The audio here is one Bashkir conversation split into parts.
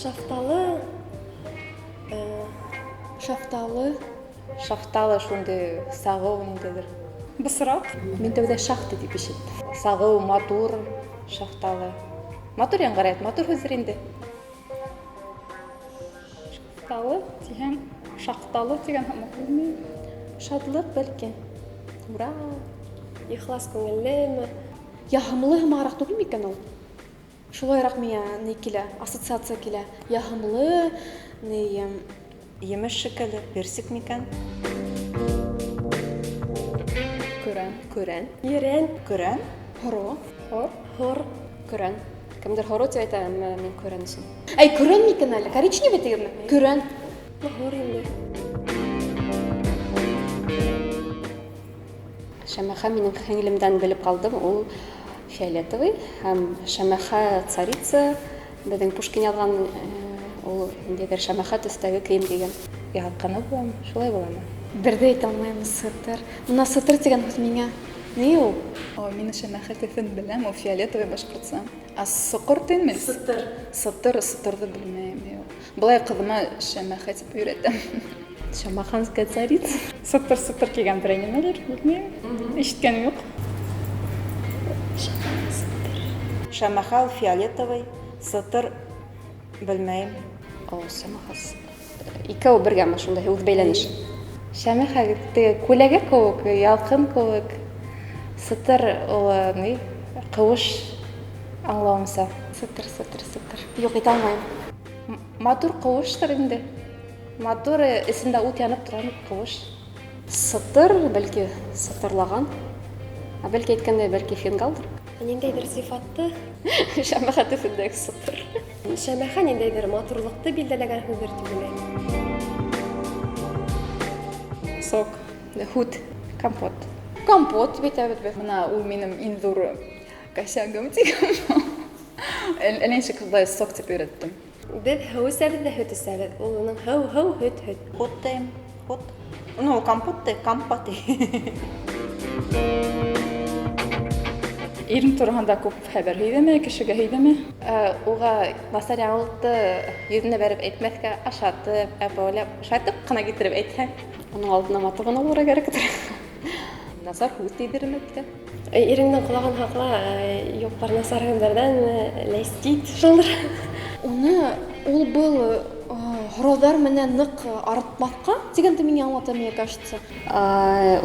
Шафталы. Э, Шафталы. Шафталы шундый сағыу ниндәйҙер. Бысраҡ. Мин тәүҙә шахта тип ишеттем. Сағыу, матур, шафталы. Матур яңғырай, матур һүҙҙер инде. Шафталы тиһәң, шаҡталы тигән һымаҡ, белмәйем. Шатлыҡ, бәлки. Ура! Ихлас күңеллеме? Яһымлы һымағыраҡ түгел микән ул? Шулайыраҡ миңә ни килә, ассоциация килә. Яһымлы, ни. Емеш шикелле, персик микән? Көрән. Көрән. Ерән. Көрән. Һоро. Хор. Һор. Көрән. Кемдер һоро тип әйтә, әммә мин көрән өсөн. Әй, көрән микән әле? Коричневый тигәнме? Көрән. Һор инде. Шәмәхә минең һеңлемдән белеп ҡалдым, ул фиолетовый һәм шәмәхә царица беҙҙең Пушкин яҙған ул ниндәйҙер шәмәхә төҫтәге кейем кейгән. Ялҡыны буламы? Шулай буламы? Бер дә әйтә алмайым, сытыр. Мына сытыр тигән һүҙ миңә ни ул? Ой, мин шәмәхә төҫөн беләм, ул фиолетовый башҡортса. Ә соҡор тинме? Сытыр. Сытыр, сытырҙы белмәйем, юҡ. Былай ҡыҙыма шәмәхә тип өйрәтәм. Шамаханская царица. Сытыр, сытыр кигән берәй нәмәлер, белмәйем. Ишеткәнем юҡ. Шәмәхә ул фиолетовый, сытыр белмәйем. О, шәмәхә. Икәү бергәме шундай үҙ бәйләнеш? Шәмәхә теге күләгә кеүек, ялҡын кеүек. Сытыр ул ни? Ҡыуыш аңлауымса. Сытыр, сытыр, сытыр. Юҡ, әйтә алмайым. Матур ҡыуыштыр инде. Матур, эсендә ут янып торған ҡыуыш. Сытыр, бәлки, сытырлаған. Ә бәлки әйткәндәй, бәлки фингалдыр. Ниндәйҙер сифатты. Шәмәхә төҫөндәге сытыр. Шәмәхә ниндәйҙер матурлыҡты билдәләгән һүҙҙер тип уйлайым. Сок. Һүт. Компот. Компот тип әйтәбеҙ беҙ. Бына ул минең иң ҙур косягым тигән. Әллә нисек шулай сок тип өйрәттем. Беҙ һыу эсәбеҙ ҙә һөт эсәбеҙ. Ул уның һыу, һыу, һөт, һөт. Һут тием, һут. Ну, компот ти, компот ти. Ирең тураһында күп хәбәр һөйҙәме, кешегә һөйҙәме? Уға насар яңылыҡты йөҙөнә бәреп әйтмәҫкә, ашатып, әбәүләп, шайтып ҡына китереп әйтһәң. Уның алдына матур ғына булырға кәрәктер. Насар һүҙ тейҙермәҫкә. Иреңдең ҡолағын һаҡла, юҡ бар насар һүҙҙәрҙән, ләстит шулдыр. Уны ул был һорауҙар менән ныҡ арытмаҫҡа тигәнде миңә аңлата, мне кажется.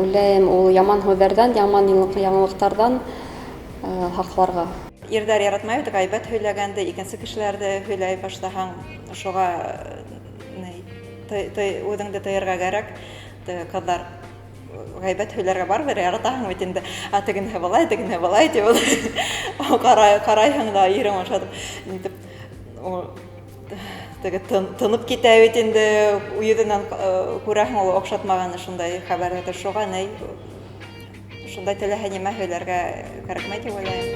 Уйлайым, ул яман һүҙҙәрҙән, яман яңылыҡтарҙан һаҡларға. Ирҙәр яратмай бит ғәйбәт һөйләгәнде, икенсе кешеләрҙе һөйләй башлаһаң, шуға үҙеңде тыйырға кәрәк. Ҡыҙҙар ғәйбәт һөйләргә барыбер яратаһың бит инде. Ә тегенһе былай, тегенһе былай тип ҡарайһың да ирең ашатып, нитеп, ул теге тынып китә бит инде, йөҙөнән күрәһең ул оҡшатмағаны шундай хәбәрҙе. Шуға ни, шундай теләһә нимә һөйләргә кәрәкмәй тип уйлайым.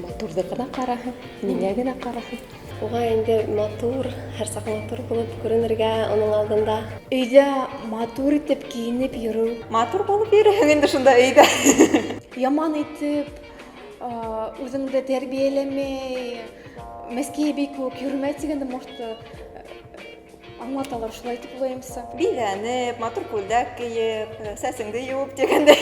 Матурҙы ғына ҡараһын, ниңә генә ҡараһын. Уға инде матур, һәр саҡ матур булып күренергә уның алдында. Өйҙә матур итеп кейенеп йөрөү. Матур булып йөрөһөң инде шунда өйҙә. Яман итеп, үҙеңде тәрбиәләмәй, мәскәй әбей кеүек йөрөмә тигәнде, может, аңлаталар шулай тип уйлайымса. Биҙәнеп, матур күлдәк кейеп, сәсеңде йыуып тигәндәй.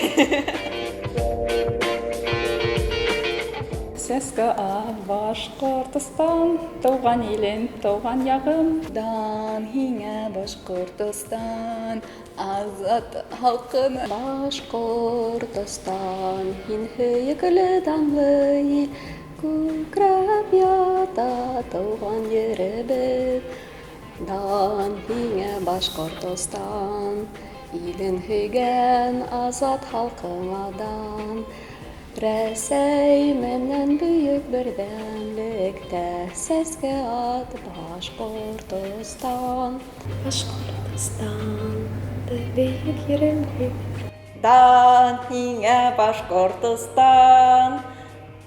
Сәскә ат, Башҡортостан, тыуған илем, тыуған яғым. Дан һиңә, Башҡортостан, азат халҡым. Башҡортостан, һин һөйөклө данлы ил, күкрәп ята тыуған еребеҙ. Дан һиңә, Башҡортостан, илен һөйгән азат халҡыңа дан. Рәсәй менән бөйөк берҙәмлектә сәскә ат, Башҡортостан. Башҡортостан, бөйөк ерем. Дан һиңә, Башҡортостан,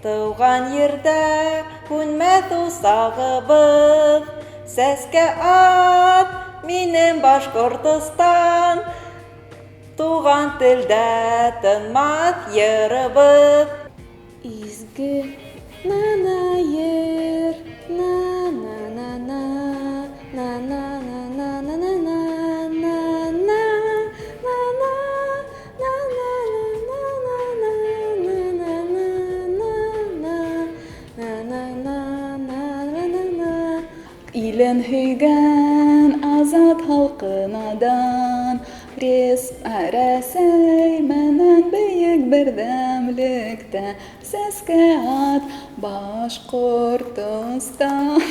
тыуған ерҙә һүнмәҫ усағыбыҙ. Сәскә ат, минең Башҡортостан, туған телдә тынмаҫ йырыбыҙ. Изге На-на ер, на-на-на-на, на-на-на-на-на-на-на, на-на, на-на, на-на-на-на-на-на-на-на-на, на-на-на-на-на-на. Илен һөйгән азат халҡына дан, Рес, Рәсәй менән бөйөк берҙәмлектә Сәскә ат, Башҡортостан.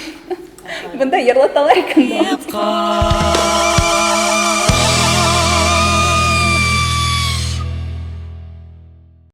Бында йырлаталар икән.